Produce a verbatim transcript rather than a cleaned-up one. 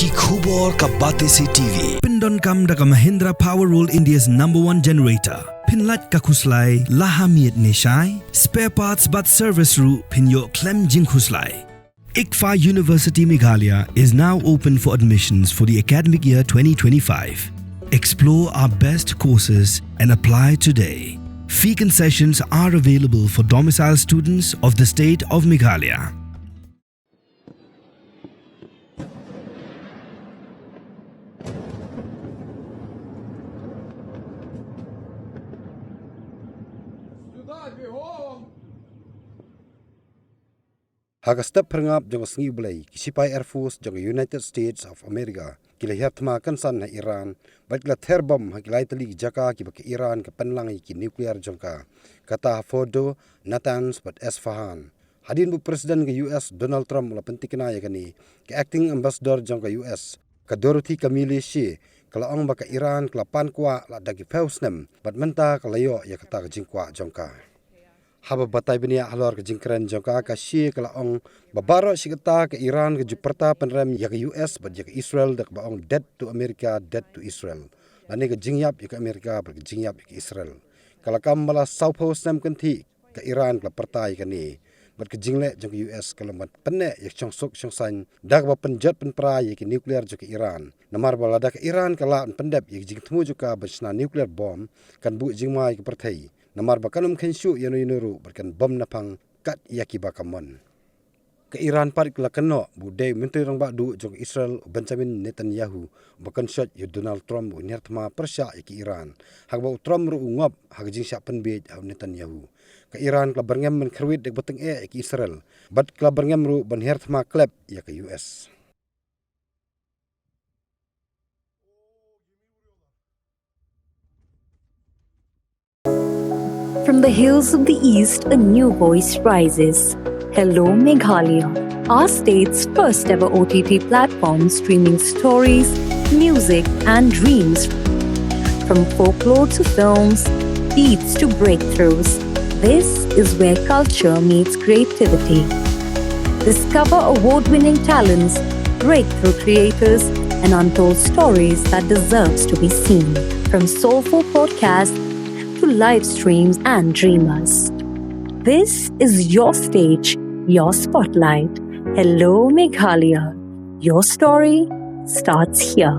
Ki khubor ka Batesi T V. Pyndonkam da ka Mahindra Power World, India's number one generator. Pynlait ka khuslai la ha miet ne shai. Spare parts bad service ruh phin ïoh khlem jingkhuslai. ICFAI University Meghalaya is now open for admissions for the academic year twenty twenty-five. Explore our best courses and apply today. Fee concessions are available for domicile students of the state of Meghalaya. Ha ka step phyrngap jong ka sngi U Blei, ki shipai Air Force jong ka United States of America ki la hiar thma kynsan ha Iran bad ki la ther bom ha ki lai tylli ki jaka kiba ka Iran ka pynlang ïa ki nuclear jong ka, kata ha Fordow, Natanz bad Isfahan. Hadien ba u President ka U S Donald Trump u la pyntikna ïa kane, ka Acting Ambassador jong ka U S, ka Dorothy Camille Shea, ka la ong ba ka Iran ka la pan kwah la da ki phew snem bad mynta ka la ïoh ïa kata ka jingkwah jong ka. Haba batai bniah halor ka jingkren jong ka, ka Shea ka la ong ba baroh shi katta ka Iran ka ju pyrta pynrem ïa ka U S bad ïa ka Israel da kaba ong dead to America, dead to Israel, lane ka jingïap ïa ka America bad ka jingïap ïa ka Israel. Ka la kam ba la saw phew snem kynthih ka Iran ka la pyrta ïa kane bad ka jingleh jong ka U S ka long ban pynneh ïa ka shongsuk shongsaiñ da kaba pynjot pynpra ïa ki nuclear jong ka Iran. Namar ba lada ka Iran ka lah ban pyndep ïa ka jingthmu jong ka ban shna nuclear bomb, kan buh jingma ïa ka pyrthei. Namar ba kan ym kheiñ shuh ïano ïano ruh bad kan bom naphang kat ïa kiba ka mon. Ka Iran pat ka la kynnoh ba u dei u Myntri Rangbah Duh jong ka Israel u Benjamin Netanyahu uba kynshoit ïa u Donald Trump ban hiar thma pyrshah ïa ka Iran, haba u Trump ruh u ngop ha ka jingshah pynbieit ha u Netanyahu. Ka Iran ka la byrngem ban kyrwit da kaba tyngeh ïa ka Israel bad ka la byrngem ruh ban hiar thma klep ïa ka U S. From the hills of the East, a new voice rises. Hello, Meghalaya, our state's first ever O T T platform streaming stories, music, and dreams. From folklore to films, beats to breakthroughs, this is where culture meets creativity. Discover award winning talents, breakthrough creators, and untold stories that deserves to be seen. From soulful podcasts to live streams and dreamers, this is your stage, your spotlight. Hello, Meghalaya. Your story starts here.